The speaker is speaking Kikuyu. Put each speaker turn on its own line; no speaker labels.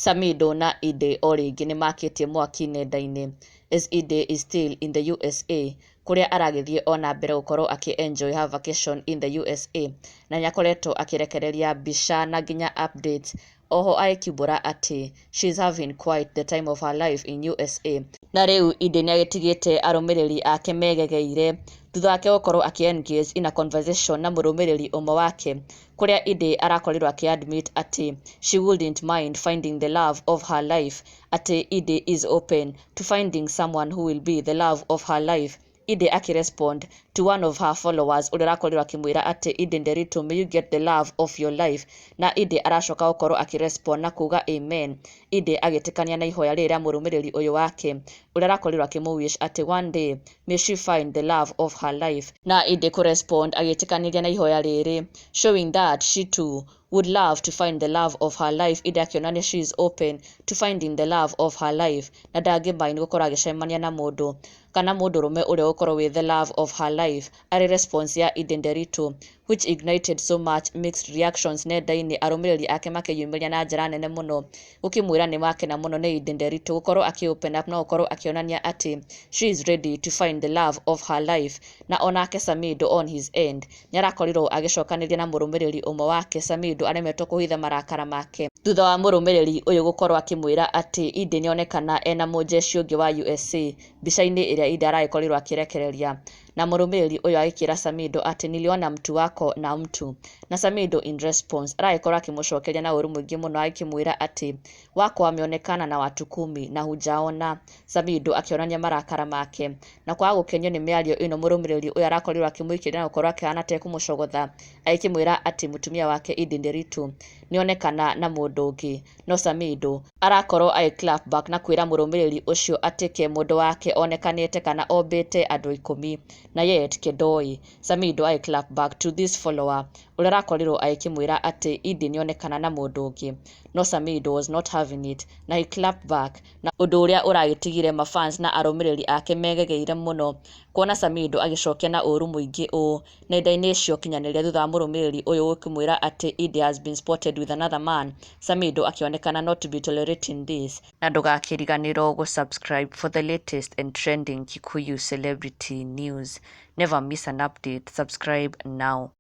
Samidoh na Edday o rĩngĩ nĩmakĩtie mwaki nenda-inĩ as Edday is still in the USA, kũrĩa aragĩthiĩ ona mbere gũkorwo akĩ enjoy her vacation in the USA, na nĩakoretwo akĩrekereria mbica na nginya updates, oho agĩkiumbũra atĩ she is having quite the time of her life in USA. Na rĩu Edday nĩagĩtigĩte arũmĩrĩri ake megegeire thutha wake gũkorwo akĩ engage in a conversation na mũrũmĩrĩri ũmwe wake, kũrĩa Edday arakorirwo akĩ admit atĩ she wouldn't mind finding the love of her life, atĩ Edday is open to finding someone who will be the love of her life. Edday akĩrespond to one of her followers ũrĩa ũrakorirwo akĩmwĩra atĩ, "Edday Nderitu, may you get the love of your life." Na Edday aracoka gũkorwo akĩrespond na kuga "Amen". Edday agĩtĩkania na ihoya rĩrĩ rĩa mũrũmĩrĩri ũyũ wake, ũrĩa arakorirwo akĩmũ-wish atĩ one day may she find the love of her life. Na Edday kũrespond agĩtĩkanĩria na ihoya rĩrĩ, showing that she too would love to find the love of her life. Edday akĩonania she is open to finding the love of her life, na ndangĩmind gũkorwo agĩcemania na mũndũ kana mũndũrũme ũrĩa ũgũkorwo wĩ the love of her life. Arĩ response ya Edday Nderitu, which ignited so much mixed reactions nenda-inĩ, arũmĩrĩri ake makĩyumĩria na njĩra nene mũno gũkĩmwĩra nĩ makena mũno nĩ Edday Nderitu gũkorwo akĩ open up na gũkorwo akĩonania atĩ she is ready to find the love of her life. Na onake Samidoh on his end nĩarakorirwo agĩcokanĩria na mũrũmĩrĩri ũmwe wake. Samidoh aremetwo kũhitha marakara make thutha wa mũrũmĩrĩri ũyũ gũkorwo akĩmwĩra atĩ Edday nĩonekana ena mũnjeci ũngĩ wa USA mbica-inĩ ĩrĩa Edday aragĩkorirwo akĩrekereria. Na mũrũmĩrĩri ũyũ agĩkĩra Samidoh atĩ, "Niliona mtu wako na mtu." Na Samidoh in response aragĩkorwo akĩmũcokeria na ũru mũingĩ mũno, agĩkĩmwĩra atĩ, "Wako ameonekana na watu 10 na hujaona." Samidoh akĩonania marakara make na kwaga gũkenio nĩ mĩario ĩno mũrũmĩrĩri ũyũ arakorirwo akĩmũikĩria, na gũkorwo akĩhana ta ekũmũcogotha, agĩkĩmwĩra atĩ mũtumia wake Edday Nderitu nĩonekana na mũndũ ũngĩ. No Samidoh arakorwo agĩ clap back na kwĩra mũrũmĩrĩri ũcio atĩ ke mũndũ wake onekanĩte kana ombĩte andũ 10 na yet kedoi. Samidoh agĩ clap back to this follower ũrĩa arakorirwo agĩkĩmwĩra atĩ Edday nĩonekana na mũndũ ũngĩ. No Samidoh was not having it na he clapped back, na ũndũ ũrĩa ũragĩtigire mafans na arũmĩrĩri ake megegeire mũno kuona Samidoh agĩcokia na ũru mũingĩ ũũ nenda-inĩ cia ũkinyanĩria, thutha wa mũrũmĩrĩri ũyũ gũkĩmwĩra atĩ Edday has been spotted with another man. Samidoh akĩonekana not to be tolerating this. Na ndũgakĩriganĩrwo gũ-subscribe for the latest and trending Kikuyu celebrity news. Never miss an update. Subscribe now.